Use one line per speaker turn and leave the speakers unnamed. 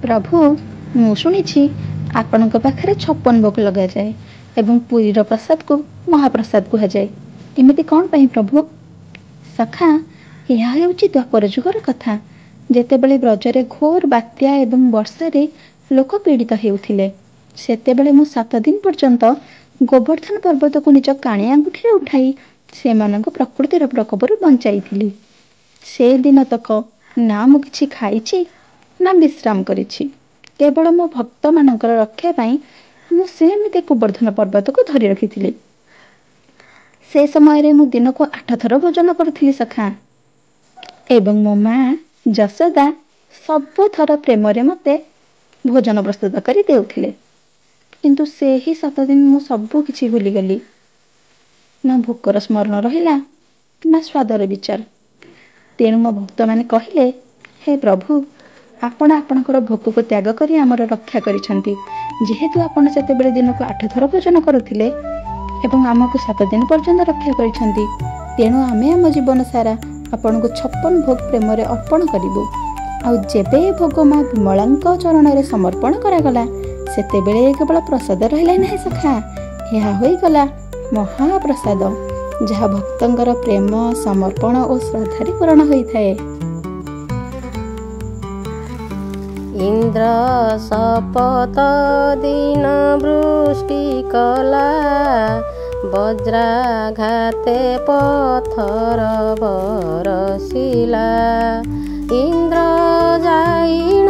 ପ୍ରଭୁ, ମୁଁ ଶୁଣିଛି ଆପଣଙ୍କ ପାଖରେ 56 ଭୋଗ ଲଗାଯାଏ ଏବଂ ପୁରୀର ପ୍ରସାଦକୁ ମହାପ୍ରସାଦ କୁହାଯାଏ। ଏମିତି କ'ଣ ପାଇଁ ପ୍ରଭୁ? ସଖା, ଏହା ହେଉଛି ଦ୍ୱାପର ଯୁଗର କଥା, ଯେତେବେଳେ ବ୍ରଜରେ ଘୋର ବାତ୍ୟା ଏବଂ ବର୍ଷାରେ ଲୋକ ପୀଡ଼ିତ ହେଉଥିଲେ। ସେତେବେଳେ ମୁଁ 7 ଦିନ ପର୍ଯ୍ୟନ୍ତ ଗୋବର୍ଦ୍ଧନ ପର୍ବତକୁ ନିଜ କାଣି ଆଙ୍ଗୁଠିରେ ଉଠାଇ ସେମାନଙ୍କୁ ପ୍ରକୃତିର ପ୍ରକୋପରୁ ବଞ୍ଚାଇଥିଲି। ସେ ଦିନ ତକ ନା ମୁଁ କିଛି ଖାଇଛି ନା ବିଶ୍ରାମ କରିଛି। କେବଳ ମୋ ଭକ୍ତମାନଙ୍କର ରକ୍ଷା ପାଇଁ ମୁଁ ସେମିତି ଗୋବର୍ଦ୍ଧନ ପର୍ବତକୁ ଧରି ରଖିଥିଲି। ସେ ସମୟରେ ମୁଁ ଦିନକୁ 8 ଥର ଭୋଜନ କରୁଥିଲି ସଖା, ଏବଂ ମୋ ମା ଯଶୋଦା ସବୁଥର ପ୍ରେମରେ ମୋତେ ଭୋଜନ ପ୍ରସ୍ତୁତ କରି ଦେଉଥିଲେ। କିନ୍ତୁ ସେହି 7 ଦିନ ମୁଁ ସବୁ କିଛି ଭୁଲିଗଲି। ନା ଭୋକର ସ୍ମରଣ ରହିଲା ନା ସ୍ୱାଦର ବିଚାର। ତେଣୁ ମୋ ଭକ୍ତମାନେ କହିଲେ, ହେ ପ୍ରଭୁ, ଆପଣ ଆପଣଙ୍କର ଭୋକକୁ ତ୍ୟାଗ କରି ଆମର ରକ୍ଷା କରିଛନ୍ତି। ଯେହେତୁ ଆପଣ ସେତେବେଳେ ଦିନକୁ 8 ଥର ଭୋଜନ କରୁଥିଲେ ଏବଂ ଆମକୁ 7 ଦିନ ପର୍ଯ୍ୟନ୍ତ ରକ୍ଷା କରିଛନ୍ତି, ତେଣୁ ଆମେ ଆମ ଜୀବନ ସାରା ଆପଣଙ୍କୁ 56 ଭୋଗ ପ୍ରେମରେ ଅର୍ପଣ କରିବୁ। ଆଉ ଯେବେ ଏ ଭୋଗ ମା ବିମଳାଙ୍କ ଚରଣରେ ସମର୍ପଣ କରାଗଲା, ସେତେବେଳେ କେବଳ ପ୍ରସାଦ ରହିଲା ନାହିଁ ସଖା, ଏହା ହୋଇଗଲା ମହାପ୍ରସାଦ, ଯାହା ଭକ୍ତଙ୍କର ପ୍ରେମ, ସମର୍ପଣ ଓ ଶ୍ରଦ୍ଧାରେ ପୂରଣ ହୋଇଥାଏ।
ଇନ୍ଦ୍ର ସପତ ଦିନ ବୃଷ୍ଟି କଲା, ବଜ୍ରାଘାତେ ପଥର ବରସିଲା। ଇନ୍ଦ୍ର ଯାଇଣ